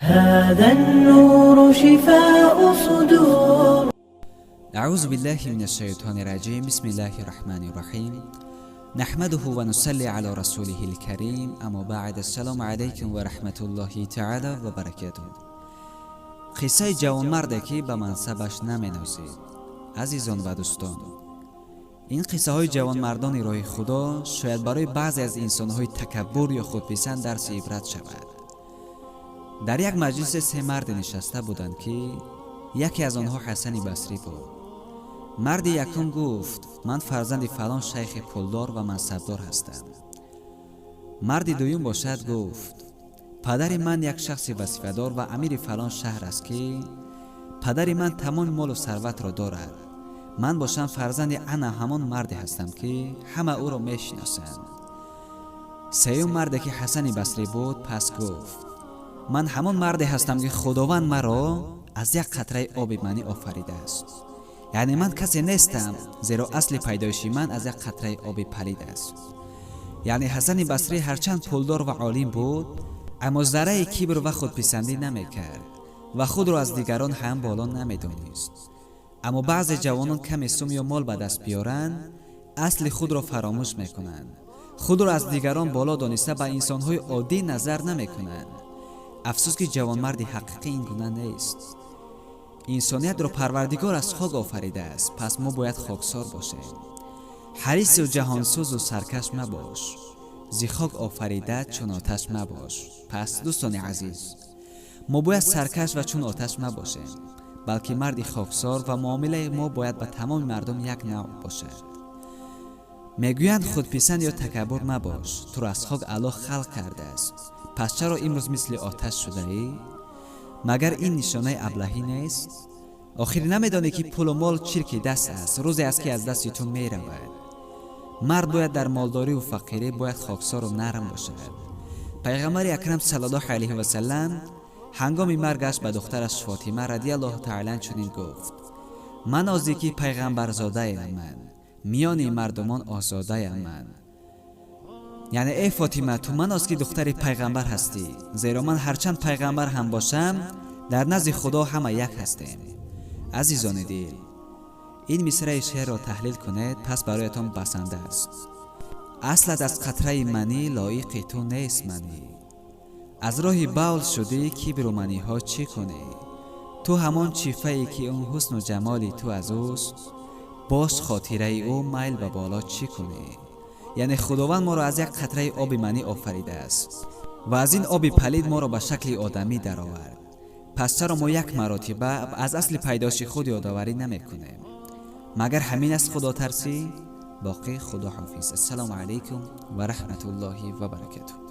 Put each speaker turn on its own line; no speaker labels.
هذا النور شفاء صدور.
أعوذ بالله من الشيطان الرجيم. بسم الله الرحمن الرحيم. نحمده ونصلي على رسوله الكريم. أما بعد، السلام عليكم ورحمة الله تعالى وبركاته. Қиссаи ҷавонмарде, ки ба мансабаш наменозид. Азизон ва дӯстон, ин қиссаҳои ҷавонмардони роҳи Худо шояд барои баъзе аз инсонҳои такаббур ё худписанд дарси ибрат шавад. Дар як маҷлисе се марде нишаста буданд, ки яке аз онҳо Ҳасани Басрӣ буд. Марди якум гуфт: «Ман фарзанди фалон шайхи пулдор ва мансабдор ҳастам». Марди дуюм бошад гуфт: «Падари ман як шахси вазифадор ва амири фалон шаҳр аст, ки падари ман тамоми молу сарватро дорад. Ман бошам фарзанди ана ҳамон марде ҳастам, ки ҳама ӯро мешиносанд». Сеюм марде, ки Ҳасани Басрӣ буд, пас гуфт: «Ман ҳамон марде ҳастам, ки Худованд маро аз як қатраи оби манӣ офаридааст. Яъне ман касе нестам, зеро асли пайдоиши ман аз як қатраи оби палид аст». Яъне Ҳасани Басрӣ ҳарчанд пулдор ва олим буд, аммо зарраи кибр ва худписандӣ намекард ва худро аз дигарон ҳам боло намедонист. Аммо баъзе ҷавонон каме сум ё мол ба даст биёранд, асли худро фаромӯш мекунанд, худро аз дигарон боло дониста, ба инсонҳои оддӣ назар намекунанд. Афсӯс, ки ҷавонмарди ҳақиқӣ ин гуна нест. Инсониятро Парвардигор аз хок офаридааст, пас мо бояд хоксор бошем. Ҳарису ҷаҳонсӯзу саркаш мабош, зи хок офарида чун оташ мабош. Пас, дӯстони азиз, мо бояд саркаш ва чун оташ мабошем, балки марди хоксор ва муомилаи мо бояд ба тамоми мардум як навъ бошад. Мегӯянд: «Худписанд ё такаббур мабош, туро аз хок Аллоҳ халқ кардааст, пас чаро имрӯз мисли оташ шудаӣ? Магар ин нишонаи аблаҳӣ нест? Охир намедонӣ, ки пулу мол чирки даст аст, рӯзе аст, ки аз дасти ту меравад?» Мард бояд дар молдорию фақирӣ бояд хоксору нарм бошад. Пайғамбари акрам саллаллоҳу алайҳи васалам ҳангоми маргаш ба духтараш Фотима радиаллоҳу таала чунин гуфт: «Манозӣ, ки пайғамбарзодаям ман, миёни мардумон озодаям ман». Яъне, эй Фотима, ту маноз, ки духтари пайғамбар ҳастӣ, зеро ман ҳарчанд пайғамбар ҳам бошам, дар назди Худо ҳама як ҳастем. Азизони дил, ин мисраи шеърро таҳлил кунед, пас бароятон басанда аст. Аслат аз қатраи манӣ, лоиқи ту нест манӣ. Аз роҳи бавл шудӣ, кибру маниҳо чӣ кунӣ? Ту ҳамон чифае, ки он ҳусну ҷамоли ту аз ӯст. Боз хотираи ӯ майл ба боло чӣ кунӣ? Яъне Худованд моро аз як қатраи оби манӣ офаридааст ва аз ин оби палид моро ба шакли одамӣ даровард. Пас чаро мо як маротиба аз асли пайдоиши худ ёдоварӣ намекунем? Магар ҳамин аст худотарсӣ? Боқӣ худо ҳофиз. Ассалому алайкум ва раҳматуллоҳи ва баракатуҳ.